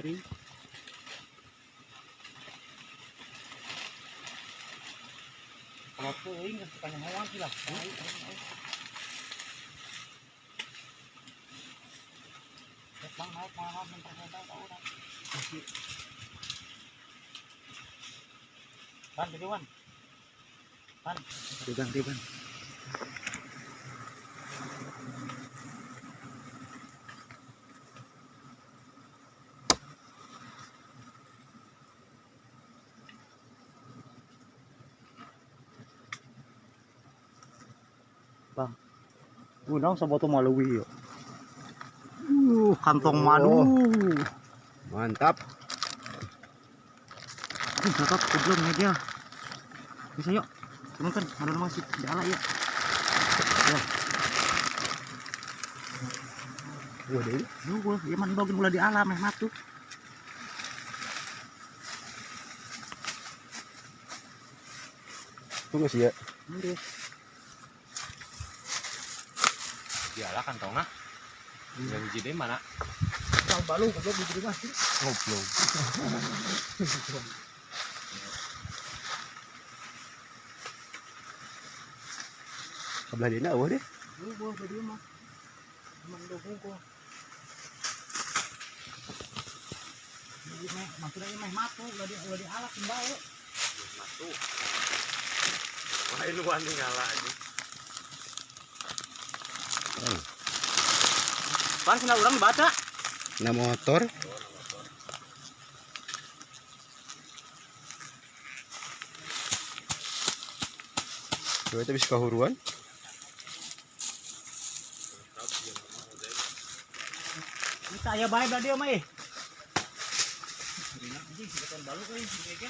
Garing. Kalau teuing geus tanya hewan sih lah. Bang naik malam memperhebat orang. Ban, jadi Wan. Ban. Pegang, pegang. Bang. Unang saboto maluwi yo. Kantong madu. Mantap. Cakep, belum aja. Bisa yuk. Cuman kan ada masih jalan ya. Ya. Wah, deh. Lu ya man dogin ulah di alam meh matu. Tunggu sih ya. Geus. Diala kantongna. Yang hiji deui mana? Tahu balu goblok di rumah sih. Goblok. Sebelah dia eueuh deh. Lu gua di rumah. Emang dogong gua. Ini meh, maksudnya ini meh matu, ulah di alak bae. Matu. Lain wani ngala aja. Pan sendal urang dibaca. Na motor. Coba itu bisa kahuruan. Kita aya bae da dieu mah ih. Anjing siga balu euy, siga.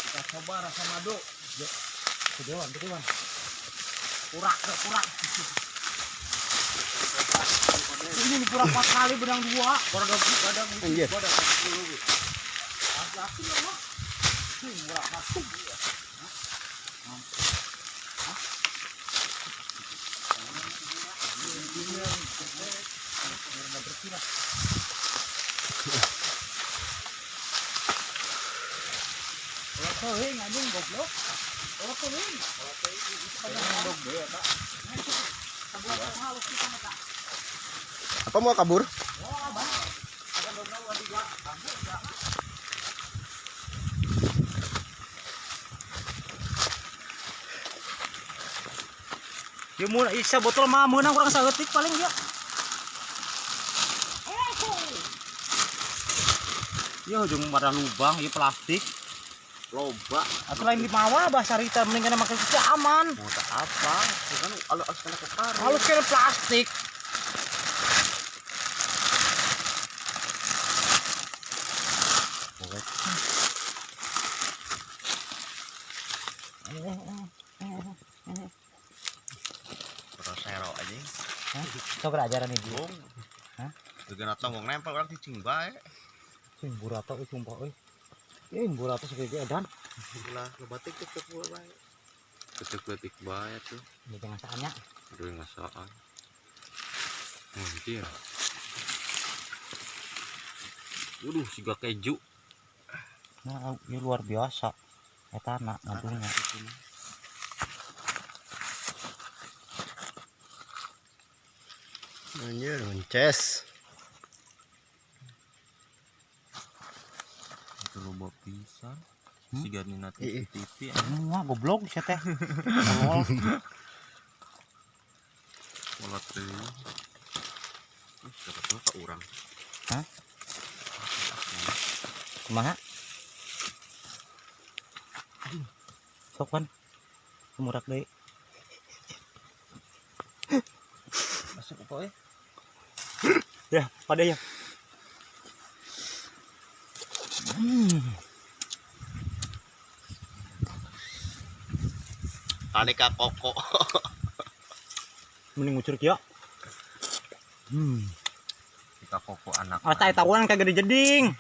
Kita coba rasa madu. Kedewan, kedewan. Kurak, kurak. Ini kurang 4 kali benang 2. Badak badak Anjir. badak 10. Asli mah. Murah masuk. Teuing anjing goblok. Oh teuing. Apa mau kabur? Ya mun isa botol mah meunang kurang saeutik paling dia. Ya ujung pada lubang ieu plastik. Loba. Atau lain di mawa bah sarita mending kana make kieu aman. Mau tak apa? Kan alus kena ke karung. Halus kena plastik. Rosero aja. Hah? Sok ajaran ibu. Hah? Geuna tonggong nempel urang cicing bae. Cing burato euy sumpah euy. Eh burato segede edan. Ulah loba tik tik bae. Ketik-ketik bae tuh. Ini jangan saannya. Aduh ngasaan. Anjir. Waduh, siga keju. Nah, ini luar biasa. Eta anak madunya. Anjir, mences. Itu loba pisan. Siga nina TV. Semua goblok sia teh. Tolol. Kolot teh. Siapa tahu ka urang. Hah? Kumaha? Sok pan. Murak deui. Masuk apa euy? Ya, pada ya. Aneka koko. Mending ngucur kieu. Kita koko anak. Ah, tai tawon kagak dijeding.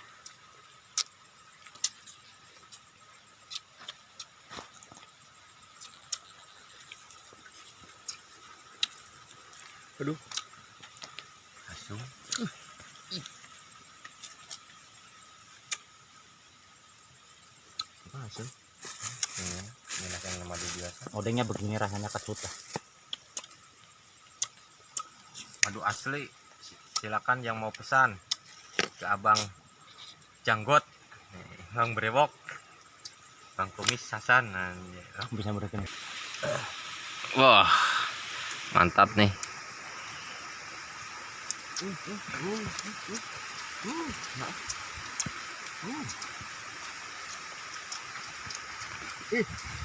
Aduh. Langsung. Apa hasil? Enakan madu biasa. Odengnya begini rasanya kecut lah. Madu asli. Silakan yang mau pesan ke Abang Janggot, Bang Brewok, Bang Kumis Hasan. Nah, bisa berarti. Wah, mantap nih.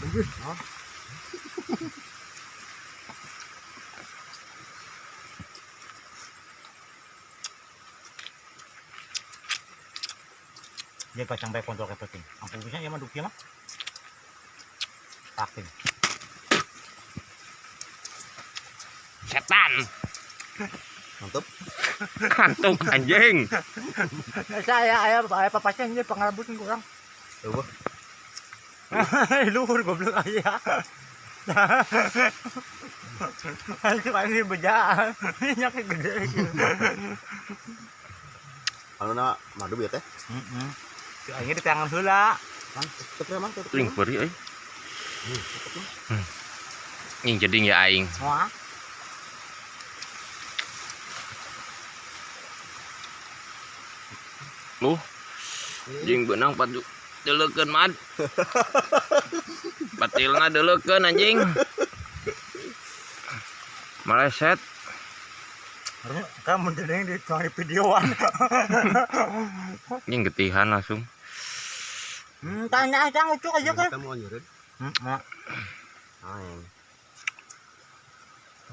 Bagus. Dia kacang baik kontrol kepeting. Ampun bisa ya mah dukia mah. Paking. Setan. Mantap. Kantuk anjing. Saya ayah ayah papasnya ini pengarabut kurang. Coba. Luhur goblok ayah. Itu kan ini bejaan. Minyak gede. Kalau nak madu biar teh. Heeh. Aing di tangan heula. Mang, tetep ya, Mang, tetep. Ling beri euy. Ini jadi ya aing. Wah. Loh. Jeung beunang padu deleukeun mad. Batilna deleukeun anjing. Meleset. Kamu jadi di cari videoan. Anjing getihan langsung. Tanya aja ngucuk aja kan. Kita mau nyuruh. Heeh. Aing.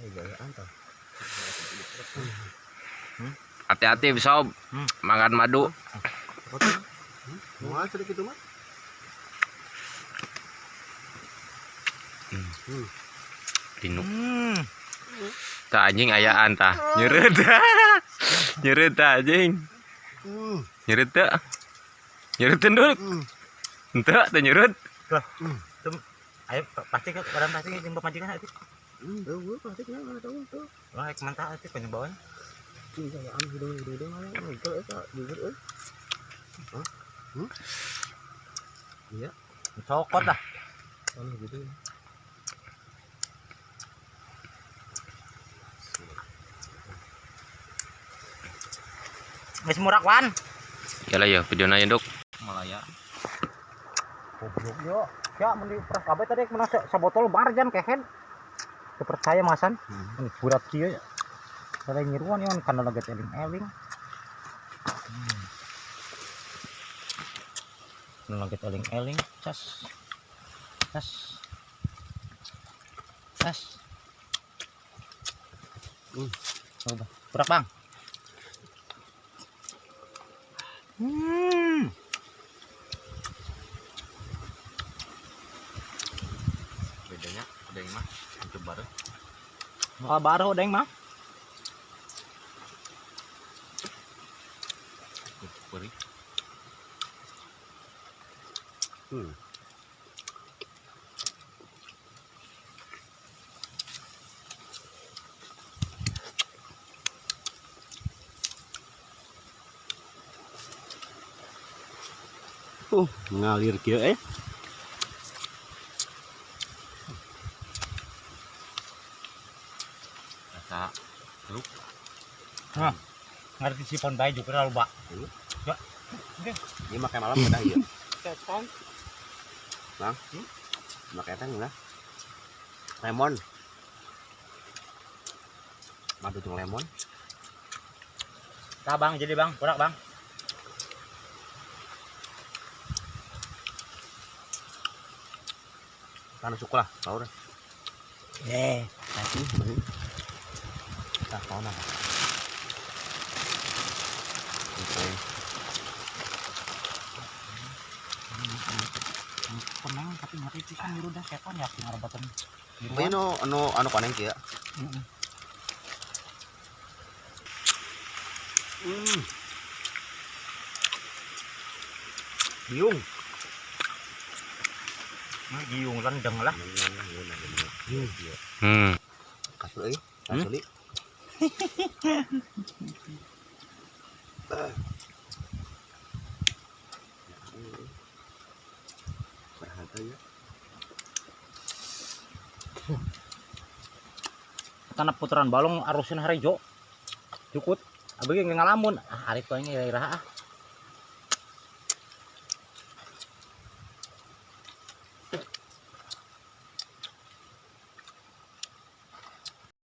Ayo gayaan tah. Hati-hati sob. Makan madu. Mau sedikit itu mah. Dinu. Tah anjing ayaan tah. Nyeureut. Nyeureut tah anjing. Nyeureut teu. Nyeureut teu nduk. Henteu teu nyeureut. Ayo pasti ke orang pasti jeung pamajikan atuh. Eueuh pasti kenal mana tahu tuh. Wah, rek mantap atuh penyebawaan. Cing gayaan hidung-hidung mana ngigel eta jujur euy. Hah? Iya, Cokot lah. aneh gitu. Geus murak wan. Yalah ya videona ya nduk. Malaya. Goblok yo. Ya mun diperas kabeh tadi menang sabotol bar jam kehen. Teu percaya masan. Burat kieu ya. Sada nyiruan ieu kana leget eling-eling. Leget eling-eling, cas. Cas. Cas. Coba. Burak, Bang. Bedanya odeng mah untuk baru. Bakal baru odeng mah. Beri. Ngalir kieu eh. Rasa jeruk. Hah. Ngerti sipon bae juga loba. Ya. Ini makan malam udah ieu. Setan. Bang. Makan teh lah. Lemon. Madu jeung lemon. Tah Bang, jadi Bang, kurak Bang. Kan suku lah, tahu dah. Eh, Tah, tahu nah. Oke. Tenang tapi ngeri pisan nyiru dah setan yakin ngarebatan. Pokoknya anu anu anu koneng kieu. Heeh. Giung. Giung lendeng lah. Hmm. Kasih euy, kasih. Sehat aja. Tanah putaran balong arusin harijo. Cukut. Abi ge ngalamun. Ah, ari tuh aing iraha ah.